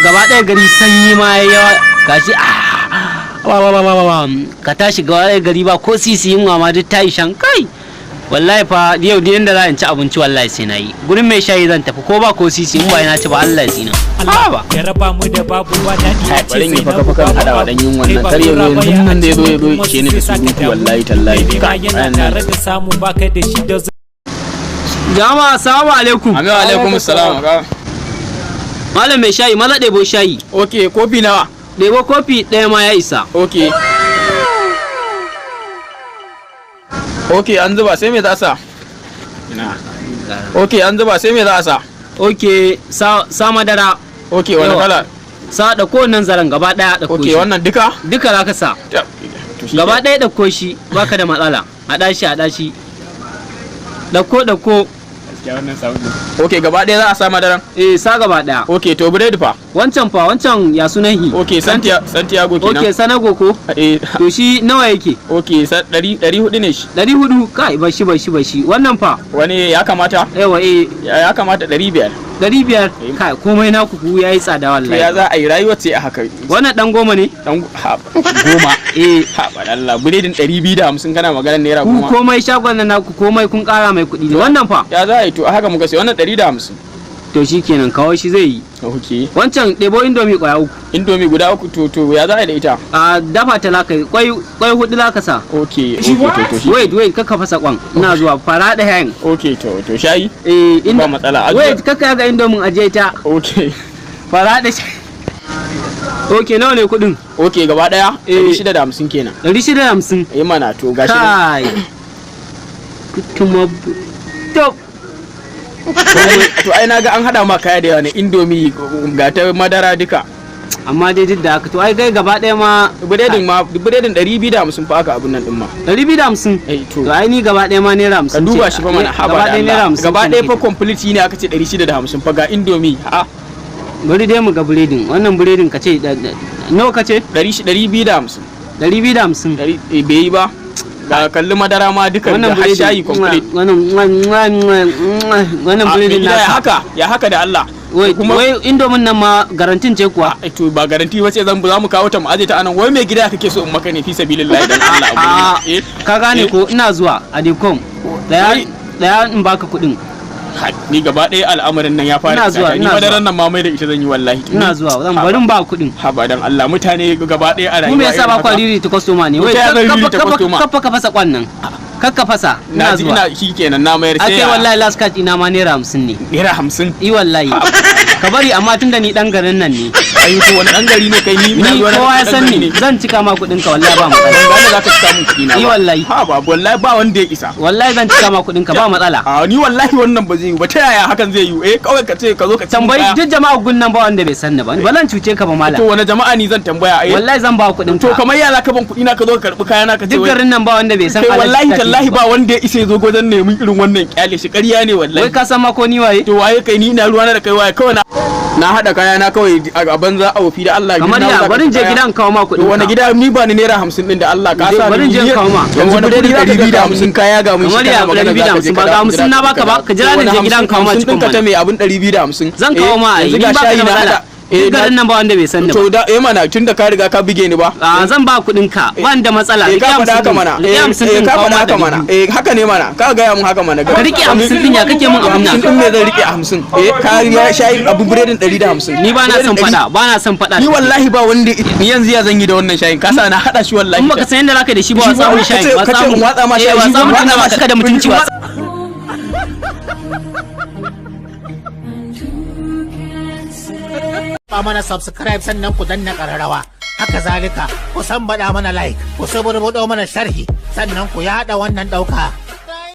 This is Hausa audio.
Gaba ɗaya gari sanyi ma ya yawa gashi, ah, wa wa wa wa wa, ka tashi gaba ɗaya gari ba ko sisi, yunwa ma duk ta ishan kai. Wallahi fa yau duk yanda za in ci abinci, wallahi sai na yi. Gurin mai shayi zan tafi, ko ba ko sisi, in ba na ci ba, Allah ya tsina. Allah ya raba mu da babu, ba daɗi a ce Bari in yi sai na faka-fakan babu haɗawa babu. dan yunwan nan. Kai ba Kar ya zo tura yanzu ba ya nan da ya zo a ya zo ce ishe ni da kuma sai surutu, saka wallahi damu. tallahi. Mai nema Ka, yana ayan nan. tare da samu, baka da shi da Jama'a, assalamu alaikum. Amin wa alaikum salam. Malam mai shayi, maza ɗebo shayi. Okay, kofi nawa? Ɗebo kofi ɗaya ma ya isa. Okay. Okay, an zuba, sai me za a sa? Ina. Okay, an zuba, sai me za a sa? Ok, sa madara. Okay, wani Yawa. kala? Sa ɗauko wannan zaren gaba ɗaya, ɗauko Okay, shi. wannan duka? Duka za ka sa. To shi Gaba ke- ɗaya ɗauko shi, baka da matsala. Haɗa shi, haɗa shi, ɗauko, ɗauko. Okay, gaba ɗaya za a sa madaran? Eh, sa gaba ɗaya. Okay, to biredi fa? Wancan fa, wancan ya sunan hi? Okay, Santiago Ok, kenan. Sanago ko? Eh. To shi nawa yake? Okay, 400 ne shi. 400? Kai, bashi, bashi, bashi. Wannan fa? Wani ya kamata? Yawa, eh. Ya kamata 500. 500? Eh. Kai, komai naku ku yayi tsada To ya wallahi. za a yi, rayuwar ce a haka. Wannan dan 10 ne? Dan ha, 10? Eh. Ha ba Allah, biredin 250 kana maganar naira Ku 10. komai shagon nan naku, komai kun kara mai kuɗi ne. Wannan fa? Ya za a yi, to a haka muka sai wannan 150. To shikenan, kawo shi, zai yi. Okay. Wancan ɗebo indomie kwaya uku. Indomie guda uku, to ya za a yi da ita? A dafa ta laka, kwai hudu laka sa. Okay, to shi. Wait, wait, kaka fasa kwan, ina zuwa, fara da hayan. Okay, to shayi? Eh, Ba matsala. Wait, kaka ga indomin, aje ta. Okay. Fara da shi. Okay, nawa ne kuɗin? Okay, gaba daya? Eh. 650 kenan. 650? Eh mana, to gashi nan. Kai, kuma to. To ai naga an hada ma kaya da yawa ne, indomie ga ta madara duka. Amma dai duk da haka, to ai kai gaba ɗaya ma Biredin ma, biredin 250 fa aka abun nan din ma. 250? Eh to. To ai ni gaba ɗaya ma naira Ka 50 duba ce. shi fa mana, haba Gaba da ɗaya naira Allah. 50 Gaba ce ɗaya fa nake. complete ne aka ce 650 fa, ga indomie ha. Bari dai mu ga biredin, wannan biredin ka ce nawa ka ce? 250. 250? Ɗari eh, bai yi ba, ga kalli madara ma duka Wannan da har biredin shayi complete. Wannan A, mai biredin gida, ya naka. haka, ya haka da Allah? Wai Kuma wai, indomin nan ma garantin ce kuwa? Ai, to ba garanti ba ce, zan za mu kawo ta mu aje ta anan. Wai mai gida kake so in maka ne, fi sabilillahi, dan Allah, abu A ne eh? Ka gane Eh. ko? Ina zuwa adecom daya Wai- daya in baka kuɗin. Ha, ni gaba ɗaya al'amarin nan ya fara Ina zuwa, tsada. Ni ina madaran zuwa. nan ma mai da ita zan yi wallahi. Ina zuwa, zan barin ba kuɗin. Ha ba dan Allah, mutane gaba ɗaya a rayuwa Ku me yasa irin ba haka? kwa riri ta customer ne? To Wai, ta ya zan riri ta customer? kafa ka fasa kwan nan, kakka fasa. Na Ina ji zuwa. ina shikenan, na mayar, sai Ake wallahi last card ina ma naira 50 ne. Naira 50? I wallahi ka bari, amma tunda ni dan garin nan ne. Ai to wani dan gari ne kai? Ni ina Ni ruwa na kowa ya dan san gari ni, ne. zan cika ma kuɗin ka, wallahi ba matsala. Ban gane za ka cika min kuɗi na Ni ba. wallahi. Ha ba, wallahi ba wanda ya isa. Wallahi zan cika ma kuɗin ka, ba matsala. A ni wallahi wannan ba zai yi ba. Ta yaya hakan zai yi? Eh, kawai ka ce ka zo ka ci Tambayi kaya. duk jama'a gun nan, ba wanda bai san ni ba. Ba zan cuce ka ba, To malam. wani jama'a ni zan tambaya, eh? Wallahi zan ba kuɗin To ka. kamar ya za ka ban kuɗi na, ka zo ka karɓi kaya na, ka ce Duk wai- garin nan ba wanda bai san Kai Alhaji wallahi Tati tallahi ba wanda ya isa ya zo wajen neman irin wannan, kyale shi, ƙarya ne wallahi. Wai ka san ma ko ni waye? To waye kai? Ni ina ruwana da kai, waye? Kawai na hada kaya na kawai a banza a wofi da Allah. Kamar na ya za ka barin je kaya. gidan kawo ma To kuɗin wani ka. gida? Ni ba ni naira 50 din da Allah ka sa. Barin je in kawo ma. Yanzu biredin 250 kaya ga mun Kamar shi, ya kana magana 250 za ka je ba ka ga dawo 50 na baka ba, ka jira ni To je wani gidan kawo ma 50 cikon ɗinka ta mana. mai abin 250? Zan kawo ma ai, Yanzu ni ga baka shayi da na matsala. hada. Eh, Duk garin nan ba wanda bai san ni ba. To da eh mana, tunda ka riga ka bige ni ba. A zan ba kuɗin ka, ban da matsala. Eh, Rike ka faɗa 50 haka ɗin. mana. Rike Eh, 50 eh, ɗin, ka kawo faɗa ma haka mana. 200. Eh, haka ne mana, ka gaya mun haka mana. Ka rike 50 ɗin, ya kake mun abun nan? 50 ɗin me zan rike 50? Eh, ka ya shayi abu biredin 150. Ni ba na son Biredin faɗa, ba na son faɗa. Ni wallahi ba wanda ni yanzu ya zan yi da wannan shayin, ka sa na hada shi wallahi. In baka san yadda zaka da shi ba, watsa mun shayin. Ka ce in watsa ma Eh, shayi, watsa mun, watsa tunda ma ba ka da mutunci, watsa. Ba mana subscribe, sannan ku danna ƙararrawa. Haka zalika ku san baɗa mana like, ku suburbuɗo mana sharhi, sannan ku yaɗa wannan ɗauka.